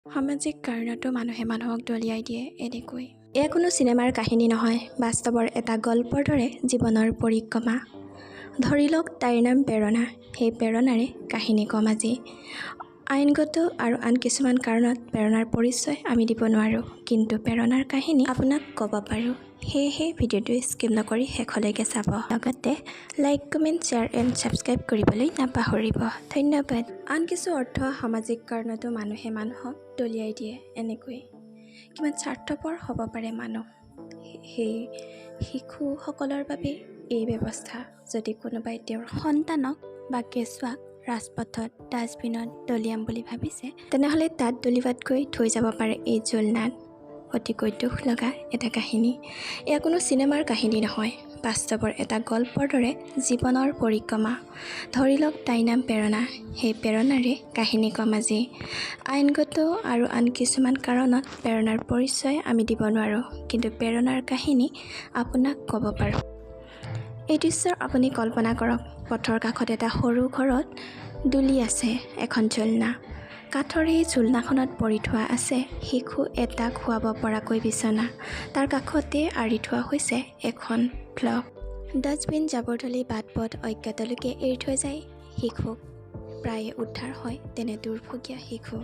সামাজিক কাৰণতো মানুহে মানুহক দলিয়াই দিয়ে এনেকৈ। এয়া কোনো চিনেমাৰ কাহিনী নহয়, বাস্তৱৰ এটা গল্পৰ দৰে জীৱনৰ পৰিক্ৰমা। ধৰি লওক তাইৰ নাম প্ৰেৰণা। সেই প্ৰেৰণাৰে কাহিনী ক'ম আজি। আইনগত আৰু আন কিছুমান কাৰণত প্ৰেৰণাৰ পৰিচয় আমি দিব নোৱাৰোঁ, কিন্তু প্ৰেৰণাৰ কাহিনী আপোনাক ক'ব পাৰোঁ। সেয়েহে ভিডিঅ'টো স্কিপ নকৰি শেষলৈকে চাব। লগতে like, comment, share and subscribe কৰিবলৈ নাপাহৰিব। ধন্যবাদ। আন কিছু অৰ্থ সামাজিক কাৰণতো মানুহে মানুহক দলিয়াই দিয়ে এনেকৈ। কিমান স্বাৰ্থপৰ হ'ব পাৰে মানুহ! সেই শিশুসকলৰ বাবে এই ব্যৱস্থা। যদি কোনোবাই তেওঁৰ সন্তানক বা কেঁচুৱাক ৰাজপথত ডাষ্টবিনত দলিয়াম বুলি ভাবিছে, তেনেহ'লে তাত দলিওৱাতকৈ থৈ যাব পাৰে এই জোলনাত। অতিকৈ দুখ লগা এটা কাহিনী। এয়া কোনো চিনেমাৰ কাহিনী নহয়, বাস্তৱৰ এটা গল্পৰ দৰে জীৱনৰ পৰিক্ৰমা। ধৰি লওক তাইৰ নাম প্ৰেৰণা। সেই প্ৰেৰণাৰে কাহিনী ক'ম আজি। আইনগত আৰু আন কিছুমান কাৰণত প্ৰেৰণাৰ পৰিচয় আমি দিব নোৱাৰোঁ, কিন্তু প্ৰেৰণাৰ কাহিনী আপোনাক ক'ব পাৰোঁ। এই দৃশ্য আপুনি কল্পনা কৰক। পথৰ কাষত এটা সৰু ঘৰত দুলি আছে এখন ঝুলনা। কাঠৰ এই ঝুলনাখনত পৰি থোৱা আছে শিশু এটাক শুৱাব পৰাকৈ বিচনা। তাৰ কাষতে আঁৰি থোৱা হৈছে এখন ফ্লক। ডাষ্টবিন, জাবৰ দলি, বাট পথ অজ্ঞাত লোকে এৰি থৈ যায় শিশুক। প্ৰায়ে উদ্ধাৰ হয় তেনে দুৰ্ভগীয়া শিশু।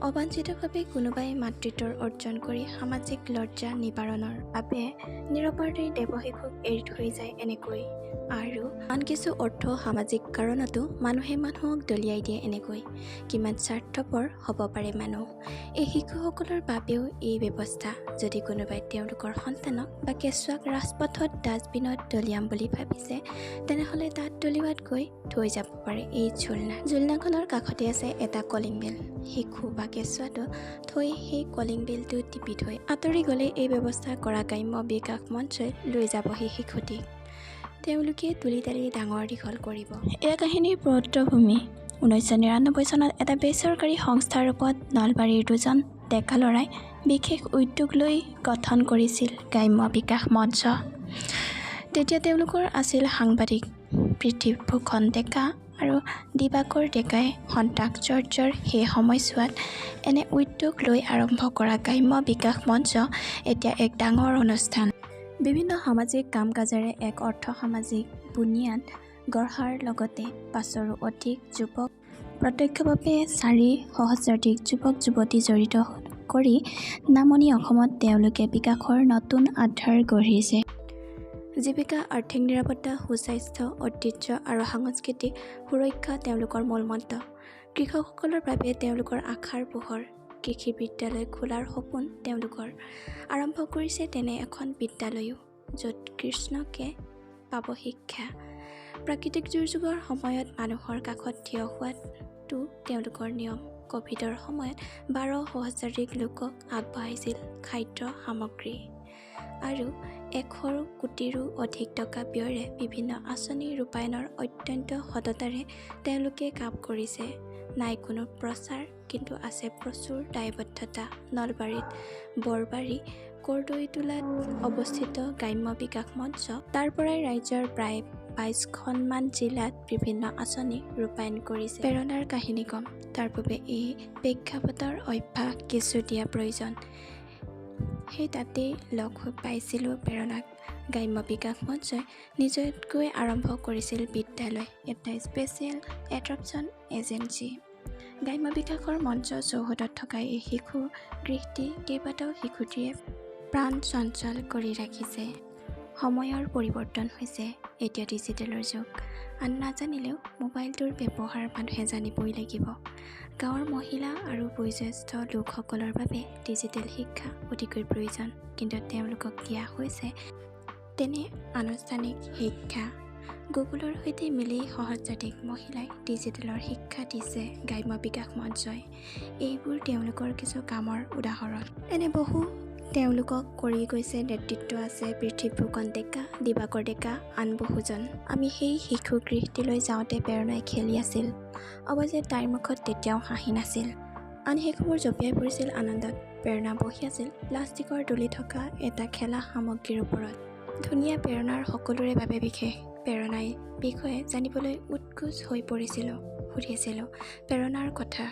অবাঞ্ছিতভাৱে কোনোবাই মাতৃত্বৰ অৰ্জন কৰি সামাজিক লজ্জা নিবাৰণৰ বাবে নিৰপৰাধী দেৱশিশুক এৰি থৈ যায় এনেকৈ। আৰু আন কিছু অৰ্থ সামাজিক কাৰণতো মানুহে মানুহক দলিয়াই দিয়ে এনেকৈ। কিমান স্বাৰ্থপৰ হ'ব পাৰে মানুহ! এই শিশুসকলৰ বাবেও এই ব্যৱস্থা। যদি কোনোবাই তেওঁলোকৰ সন্তানক বা কেঁচুৱাক ৰাজপথত ডাষ্টবিনত দলিয়াম বুলি ভাবিছে, তেনেহ'লে তাত দলিওৱাতকৈ থৈ যাব পাৰে এই ঝুলনা। ঝুলনাখনৰ কাষতে আছে এটা কলিং বেল। শিশু বা কেঁচুৱাটো থৈ সেই কলিং বেলটো টিপি থৈ আঁতৰি গ'লেই এই ব্যৱস্থা কৰা গ্ৰাম্য বিকাশ মঞ্চই লৈ যাবহি শিশুটিক। তেওঁলোকে তুলি তালি ডাঙৰ দীঘল কৰিব। এয়া কাহিনীৰ পটভূমি। 1999 চনত এটা বেচৰকাৰী সংস্থাৰ ৰূপত নলবাৰীৰ দুজন ডেকা ল'ৰাই বিশেষ উদ্যোগ লৈ গঠন কৰিছিল গ্ৰাম্য বিকাশ মঞ্চ। তেতিয়া তেওঁলোকৰ আছিল সাংবাদিক পৃথ্বীভূষণ ডেকা আৰু দিবাকৰ ডেকাই। সন্ত্ৰাসজৰ্জৰ সেই সময়ছোৱাত এনে উদ্যোগ লৈ আৰম্ভ কৰা গ্ৰাম্য বিকাশ মঞ্চ এতিয়া এক ডাঙৰ অনুষ্ঠান। বিভিন্ন সামাজিক কাম কাজেৰে এক অৰ্থসামাজিক বুনিয়াদ গঢ়াৰ লগতে 5ৰো অধিক যুৱক প্ৰত্যক্ষভাৱে 4 সহস্ৰাধিক যুৱক যুৱতী জড়িত কৰি নামনি অসমত তেওঁলোকে বিকাশৰ নতুন আধাৰ গঢ়িছে। জীৱিকা, আৰ্থিক নিৰাপত্তা, সুস্বাস্থ্য, ঐতিহ্য আৰু সাংস্কৃতিক সুৰক্ষা তেওঁলোকৰ মূলমন্ত্ৰ। কৃষকসকলৰ বাবে তেওঁলোকৰ আশাৰ পোহৰ। কৃষি বিদ্যালয় খোলাৰ সপোন তেওঁলোকৰ। আৰম্ভ কৰিছে তেনে এখন বিদ্যালয়ো, য'ত কৃষকে পাব শিক্ষা। প্ৰাকৃতিক দুৰ্যোগৰ সময়ত মানুহৰ কাষত থিয় হোৱাটো তেওঁলোকৰ নিয়ম। ক'ভিডৰ সময়ত 12 সহস্ৰাধিক লোকক আগবঢ়াইছিল খাদ্য সামগ্ৰী আৰু 100 কোটিৰো অধিক টকা ব্যয়েৰে বিভিন্ন আঁচনি ৰূপায়ণৰ অত্যন্ত সততাৰে তেওঁলোকে কাম কৰিছে। নাই কোনো প্ৰচাৰ, কিন্তু আছে প্ৰচুৰ দায়বদ্ধতা। নলবাৰীত বৰবাৰী কৰ্দৈতোলাত অৱস্থিত গ্ৰাম্য বিকাশ মঞ্চ। তাৰ পৰাই ৰাজ্যৰ প্ৰায় 22খনমান জিলাত বিভিন্ন আঁচনি ৰূপায়ণ কৰিছে। প্ৰেৰণাৰ কাহিনী ক'ম, তাৰ পূৰ্বে এই প্ৰেক্ষাপটৰ আভাস কিছু দিয়া প্ৰয়োজন। সেই তাতেই লগ পাইছিলোঁ প্ৰেৰণাক। গ্ৰাম্য বিকাশ মঞ্চই নিজতকৈ আৰম্ভ কৰিছিল বিদ্যালয়, এটা স্পেচিয়েল এডপশ্যন এজেঞ্চি। গ্ৰাম্য বিকাশৰ মঞ্চ চৌহদত থকা এই শিশু গৃহটি কেইবাটাও শিশুটিয়ে প্ৰাণ চঞ্চল কৰি ৰাখিছে। সময়ৰ পৰিৱৰ্তন হৈছে, এতিয়া ডিজিটেলৰ যুগ। আন নাজানিলেও মোবাইলটোৰ ব্যৱহাৰ মানুহে জানিবই লাগিব। গাঁৱৰ মহিলা আৰু বয়োজ্যেষ্ঠ লোকসকলৰ বাবে ডিজিটেল শিক্ষা অতিকৈ প্ৰয়োজন, কিন্তু তেওঁলোকক দিয়া হৈছে তেনে আনুষ্ঠানিক শিক্ষা। গুগলৰ সৈতে মিলি সহস্ৰাধিক মহিলাই ডিজিটেলৰ শিক্ষা দিছে গ্ৰাম্য বিকাশ মঞ্চই। এইবোৰ তেওঁলোকৰ কিছু কামৰ উদাহৰণ। এনে বহু তেওঁলোকক কৰি গৈছে। নেতৃত্ব আছে পৃথ্বীভূষণ ডেকা, দিবাকৰ ডেকা, আন বহুজন। আমি সেই শিশু গৃহটিলৈ যাওঁতে প্ৰেৰণাই খেলি আছিল। অৱশ্যে তাইৰ মুখত তেতিয়াও হাঁহি নাছিল। আন শিশুবোৰ জঁপিয়াই পৰিছিল আনন্দত। প্ৰেৰণা বহি আছিল প্লাষ্টিকৰ দলি থকা এটা খেলা সামগ্ৰীৰ ওপৰত। ধুনীয়া প্ৰেৰণাৰ সকলোৰে বাবে বিশেষ। প্ৰেৰণাই বিষয়ে জানিবলৈ উৎকোচ হৈ পৰিছিলোঁ। সুধিছিলোঁ প্ৰেৰণাৰ কথা।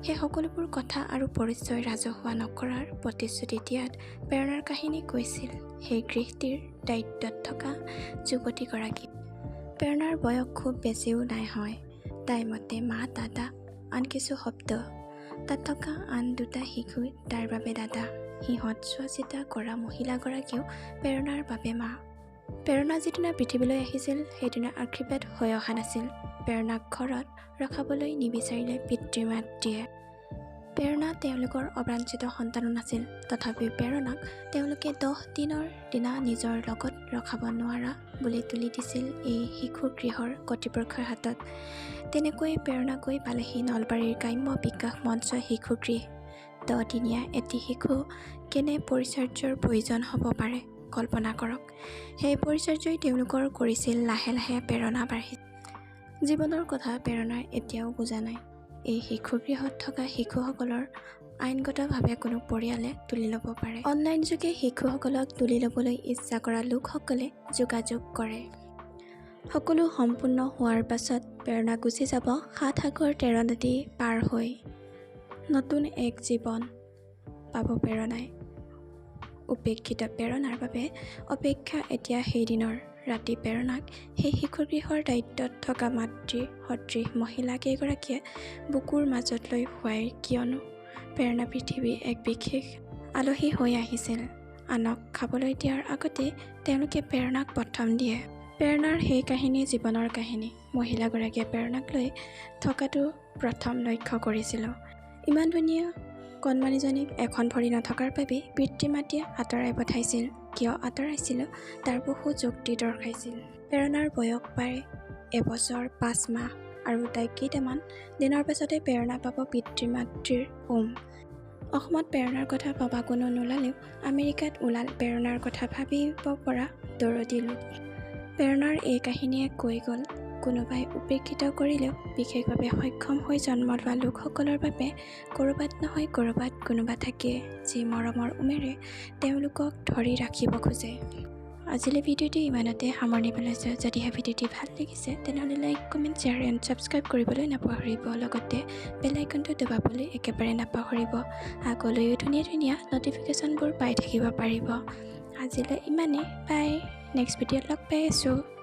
সেই সকলোবোৰ কথা আৰু পৰিচয় ৰাজহুৱা নকৰাৰ প্ৰতিশ্ৰুতি দিয়াত প্ৰেৰণাৰ কাহিনী কৈছিল সেই গৃহটিৰ দায়িত্বত থকা যুৱতীগৰাকী। প্ৰেৰণাৰ বয়স খুব বেছিও নাই হয়। তাইৰ মতে মা, দাদা, আন কিছু শব্দ। তাত থকা আন দুটা শিশু তাইৰ বাবে দাদা। সিহঁত চোৱা-চিতা কৰা মহিলাগৰাকীও প্ৰেৰণাৰ বাবে মা। প্ৰেৰণা যিদিনা পৃথিৱীলৈ আহিছিল সেইদিনা আশীৰ্বাদ হৈ অহা নাছিল। প্ৰেৰণাক ঘৰত ৰখাবলৈ নিবিচাৰিলে পিতৃ-মাতৃয়ে। প্ৰেৰণা তেওঁলোকৰ অবাঞ্ছিত সন্তানো নাছিল। তথাপিও প্ৰেৰণাক তেওঁলোকে 10 দিনৰ দিনা নিজৰ লগত ৰখাব নোৱাৰা বুলি তুলি দিছিল এই শিশুগৃহৰ কৰ্তৃপক্ষৰ হাতত। তেনেকৈয়ে প্ৰেৰণা গৈ পালেহি নলবাৰীৰ গ্ৰাম্য বিকাশ মঞ্চ শিশুগৃহ। 10 দিনীয়া এটি শিশু কেনে পৰিচৰ্যাৰ প্ৰয়োজন হ'ব পাৰে কল্পনা কৰক। সেই পৰিচৰ্যাই তেওঁলোকৰ কৰিছিল। লাহে লাহে প্ৰেৰণা বাঢ়িছিল। জীৱনৰ কথা প্ৰেৰণাই এতিয়াও বুজা নাই। এই শিশুগৃহত থকা শিশুসকলৰ আইনগতভাৱে কোনো পৰিয়ালে তুলি ল'ব পাৰে। অনলাইনযোগে শিশুসকলক তুলি ল'বলৈ ইচ্ছা কৰা লোকসকলে যোগাযোগ কৰে। সকলো সম্পূৰ্ণ হোৱাৰ পাছত প্ৰেৰণা গুচি যাব 7 সাগৰ 13 নদী পাৰ হৈ। নতুন এক জীৱন পাব প্ৰেৰণাই। উপেক্ষিত প্ৰেৰণাৰ বাবে অপেক্ষা এতিয়া সেইদিনৰ ৰাতি প্ৰেৰণাক সেই শিশুগৃহৰ দায়িত্বত থকা মাতৃ সদৃশ মহিলা কেইগৰাকীয়ে বুকুৰ মাজত লৈ শুৱাই। কিয়নো প্ৰেৰণা পৃথিৱীৰ এক বিশেষ আলহী হৈ আহিছিল। আনক খাবলৈ দিয়াৰ আগতে তেওঁলোকে প্ৰেৰণাক প্ৰথম দিয়ে। প্ৰেৰণাৰ সেই কাহিনী জীৱনৰ কাহিনী। মহিলাগৰাকীয়ে প্ৰেৰণাক লৈ থকাটো প্ৰথম লক্ষ্য কৰিছিলোঁ। ইমান ধুনীয়া কণমানিজনীক এখন ভৰি নথকাৰ বাবেই পিতৃ-মাতৃয়ে আঁতৰাই পঠাইছিল। কিয় আঁতৰাইছিল তাৰ বহু যুক্তি দৰ্শাইছিল। প্ৰেৰণাৰ বয়স প্ৰায় 1 বছৰ 5 মাহ আৰু তাই কেইটামান দিনৰ পাছতে প্ৰেৰণা পাব পিতৃ-মাতৃৰ উম। অসমত প্ৰেৰণাৰ কথা ভবা কোনো নোলালেও আমেৰিকাত ওলাল প্ৰেৰণাৰ কথা ভাবিব পৰা দৰদী লোক। প্ৰেৰণাৰ এই কাহিনীয়ে কৈ গ'ল, কোনোবাই উপেক্ষিত কৰিলেও বিশেষভাৱে সক্ষম হৈ জন্ম লোৱা লোকসকলৰ বাবে ক'ৰবাত নহয় ক'ৰবাত কোনোবা থাকে, যি মৰমৰ উমেৰে তেওঁলোকক ধৰি ৰাখিব খোজে। আজিলৈ ভিডিঅ'টি ইমানতে সামৰণি পেলাইছোঁ। যদিহে ভিডিঅ'টি ভাল লাগিছে তেনেহ'লে like, comment, share and subscribe কৰিবলৈ নাপাহৰিব। লগতে বেল আইকনটো দবাবলৈ একেবাৰে নাপাহৰিব। আগলৈও ধুনীয়া ধুনীয়া ন'টিফিকেশ্যনবোৰ পাই থাকিব পাৰিব। আজিলৈ ইমানেই, বাই। নেক্সট ভিডিঅ'ত লগ পাই আছোঁ।